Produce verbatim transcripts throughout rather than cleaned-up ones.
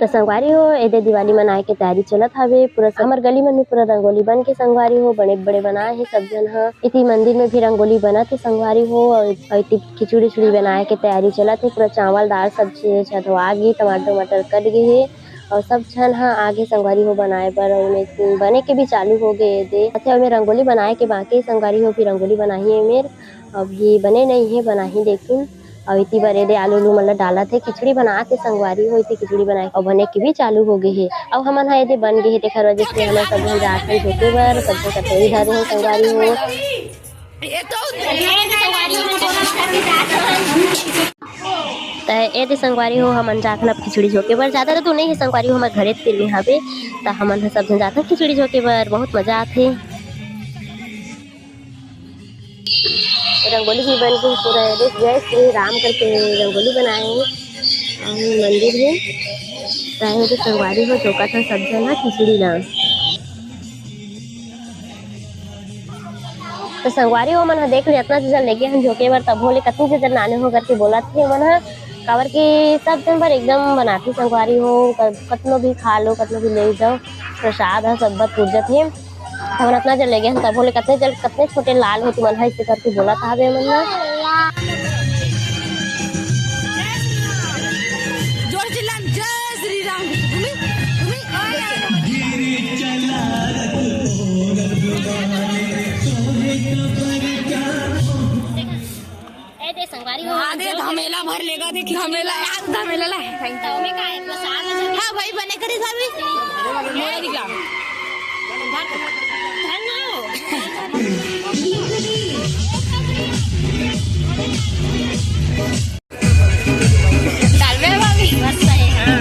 त संगवारी हो, एदे दिवाली मनाए के तैयारी चलत हवे। पूरा हमर गली मन में पूरा रंगोली बन के संगवारी हो, बड़े बड़े बनाए हे सब झन ह। इति मंदिर में भी रंगोली बनत हे संगवारी हो, अउ अउ इति खिचड़ी उचड़ी बनाए के तैयारी चलत हे। पूरा चावल दाल सब्जी छधवा गे, टमाटर वमाटर कट गे हे, अउ सब झन ह आगे संगवारी हो बनाए बर। अउ एमे बने के भी चालू हो गे एदे। अच्छा, एमे रंगोली बनाए के बाकी हे संगवारी हो, भी रंगोली बनाही एमेर, अभी बने नहीं हे, बनाही लेकिन। अउ इति बर एदे आलू उलू मन ल डालत हे, खिचड़ी बनात हे संगवारी हो। इति खिचड़ी बनाए अउ बने के भी चालू हो गे हे। अउ हमन ह एदे बन गे हे, तेखर वजह से हमन सब झन जात हन झोंके बर, सब झन कटोरी धरे हे संगवारी हो। त एदे संगवारी हो, हमन जात हन अब खिचड़ी झोंके बर। ज्यादा तो नहीं हे संगवारी हो, हमर घरे तीर में हवे, त हमन ह सब झन जात हन खिचड़ी झोंके बर। बहुत मजा आथे। रंगोली भी बन के पूरा एदे जय श्री राम करके रंगोली बनाए हे। अउ मंदिर हे, त एदे संगवारी हो झोंकत हन सब झन ह खिचड़ी ला। त संगवारी हो, हमन ह देख ले, अतना चीज लेगे हन झोंके बर, तभो ले कतनी चीज नाने हो करके बोलत हे हमन ह, काबर कि सब झन बर एकदम बनाथे संगवारी हो। क-, कतनो भी खा लो, कतनो भी ले जाओ, प्रसाद ह सब बर पुर जथे। हमन अतना जन लेगे हन, तभो ले कतने जन, कतने छोटे लाल हो तुमन ह, इसे करके बोलत हावे हमन ह। जोर चिल्ला, जय श्री राम। घूमी, घूमी। ए दे संगवारी हो, हाँ, दे, जो धमेला भर लेगा, देख, धमेला, यार, धमेला ला। तो में का है, प्रसाद है। हाँ भाई, बने करे था भी। मोड़ा दिखला। धन हो। डाल में है भाभी। मस्त है, हाँ।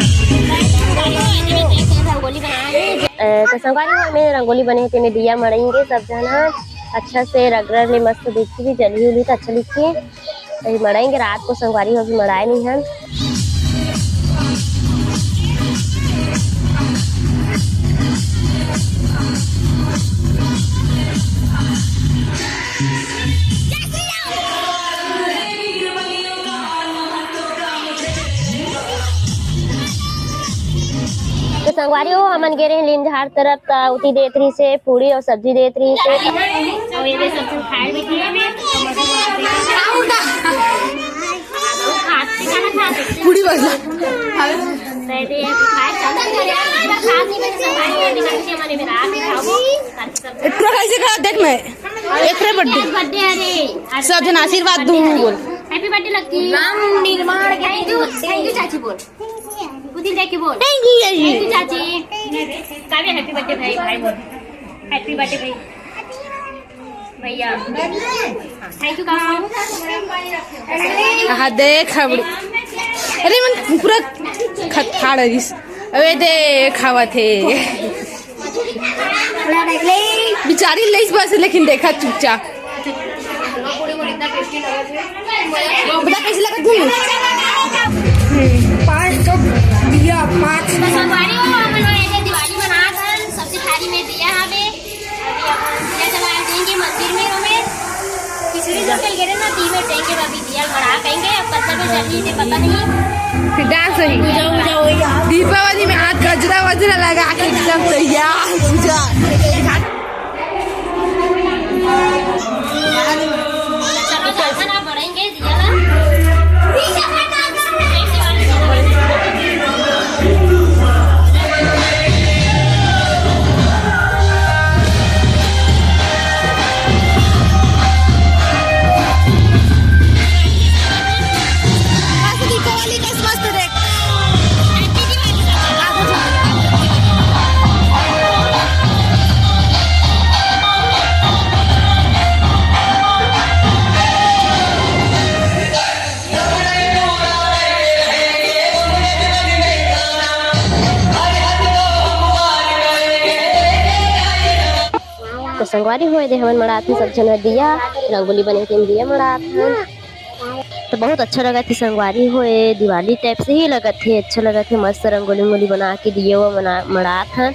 रंगोली बनाए हैं। अ, तो संगवारी हो, में रंगोली बने हे, तेमे दिया मड़ेंगे सब जना। अच्छा से रगड़ ले, मस्त दिखी भी, जली उली तो अच्छा दिखी। अभी मड़ाएंगे रात को, संगवारी हो, अभी मड़ाए नहीं हन। तो संगवारी हो, हमन गे रहे लीन झाड़ तरफ, त उती देत रहिस हे पूड़ी और सब्जी देत रहिस हे। और ये सब खाए भी ठीक है। पूड़ी वाला। पूरा कैसे खा देख मैं। एकरे बर्थडे। बर्थडे अरे। सब जन आशीर्वाद दू बोल। Happy birthday lucky. राम निर्माण के। थैंक यू, थैंक यू चाची बोल। खुद ही जाके बोल। थैंक यू चाची। थैंक यू चाची। काव्य, हैप्पी बर्थडे भाई, भाई बोल। हैप्पी बर्थडे भाई। भैया। थैंक यू काव्य। हाँ, देख, खबड़ी। अरे, मन पूरा खत फाड़ रहीस। अबे, देख, खावत हे। बिचारी लइस बस, लेकिन देखा चुपचाप। बता कैसे लगा तू? पाँच कप दिया, पाँच। संगवारी हो, हमन लोग ऐसे दिवाली मनात हन, सबसे थाली में दिया हवे। अभी अपन दिया जला देंगे मंदिर में हमें। खिचड़ी जो कल गिरे ना, तीन में देंगे अभी। दिया बड़ा कहेंगे, अब कब तक जल्दी से पता नहीं। फिर डांस होई। दीपावली में आज गजरा वजरा लगा के एकदम तैयार पूजा। चलो, जाना ना पड़ेंगे, दिया ना। तो संगवारी हो, एदे हमन मड़ात हन, सब झन ह दिया, रंगोली बने तेन दिया मड़ात हन। तो बहुत अच्छा लगत हे संगवारी हो, ये दिवाली टाइप से ही लगत हे, अच्छा लगत हे, मस्त रंगोली उंगोली बना के दिया वो मना-, मड़ात हन।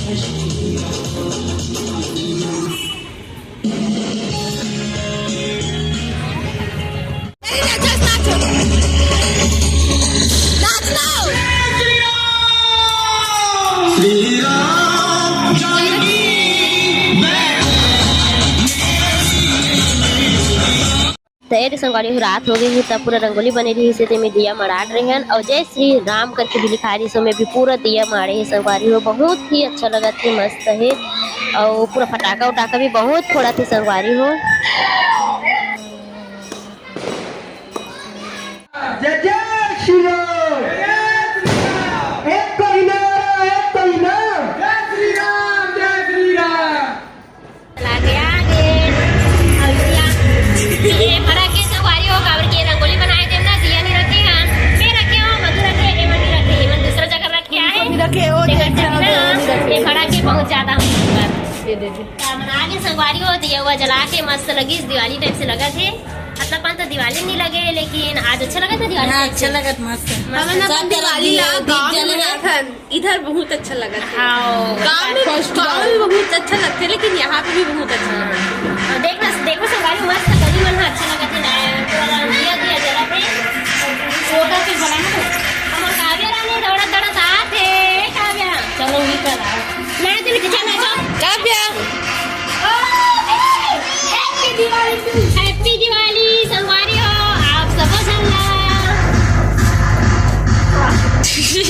त ए दे संगवारी हो, रात हो गए हे, तब पूरा रंगोली बने रहिस हे, तेमे दिया मड़ात रहेन, अउ जय श्री राम करके भी लिखाए रहिस, ओमे भी पूरा दिया माड़े हे संगवारी हो। बहुत ही अच्छा लगत हे, मस्त हे, अउ पूरा फटाका उटाका भी बहुत फोड़त हे संगवारी हो। जय जय श्री राम। एक कोई नारा, एक कोई नारा। जय श्री राम, जय श्री राम। लागे आगे। अउ दिया, ये फरक के संगवारी हो, काबर के रंगोली बनाए देन ना, दिया नहीं रखे हन। मैं रखे हो, मधु रखे, एमन नहीं रखे, एमन दूसरा जगह रख के आए। भी रखे हो, तेकर देखा चलते हो, ना, नहीं रखे। ये फरक के बहुत ज्यादा हम ये दे दे। का मना के संगवारी हो, दिया हुआ जला के मस्त लगिस, दिवाली टाइप से लगत हे। मतलब अपन तो दिवाली नहीं लगे, लेकिन आज अच्छा लगत हे दिवाली हाँ, टाइप अच्छा से। लगत, मस्त। मस्त। हमन अपन सब तरफ दिवाली दिए, ला दीप गाँव में जले हैं। मनाथन। इधर बहुत अच्छा लगत हे। हाँ। गाँव में, first गाँव में बहुत अच्छा लगथे, लेकिन यहाँ पे भी बहुत अच्छा लगथे। हाँ। और देखना, देखो संगवारी, मस्त गली मन ह अच्छा लगत हे ना, पूरा दिया, दिया जलत हे। फोटो के बना ना। हमर काव्या रानी दौड़त, दौड़त आत हे। ए काव्या। चलो, निकल आओ। नाच, नाच, नाच। Kavya. Happy Diwali to you। Happy Diwali, संगवारी हो, आप सबो झन ला।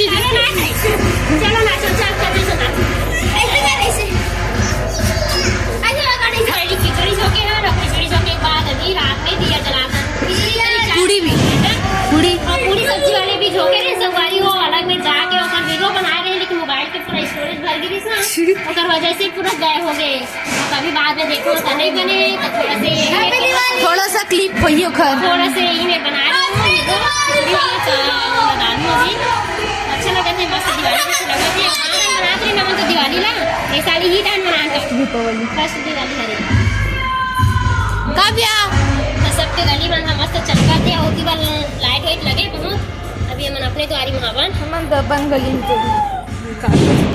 चलो नाच, चलो नाच, चल, चल, चल, नाच। ऐसे कर, ऐसे। ऐसे कर, ऐसे। खिचड़ी झोंके ना, खिचड़ी झोंके के बाद अभी रात में दिया जलाता। खिचड़ी का पूड़ी भी। पूड़ी। और पूड़ी सब्जी वाले भी झोंके रहे, संगवारी हो, अलग में जाके ओकर video बनाए रहे, लेकिन mobile के पूरा storage भर गिरिस ना, ओकर वजह से पूरा गायब हो गए। अब अभी बाद में देखो, तो नहीं बने, तो थोड़ा से ये थोड़ा सा clip होई ओखर। थोड़ा से यही में बना रही हूँ, video, video में तो लगा लूँ अभी। अच्छा लगा थे, मस्त दिवाली जैसे लगा थे। हाँ, मनात रहे ना, तो दिवाली ना, ये साल ही time मनात रहे। First Deepavali। First दिवाली हरे। काव्या। तो सबके गली मन ह मस्त चमका थे, ओती बर light वाइट लगे बहुत। अभी हमन अपने दुआरी में हवन। हमन तो अपन गली में तो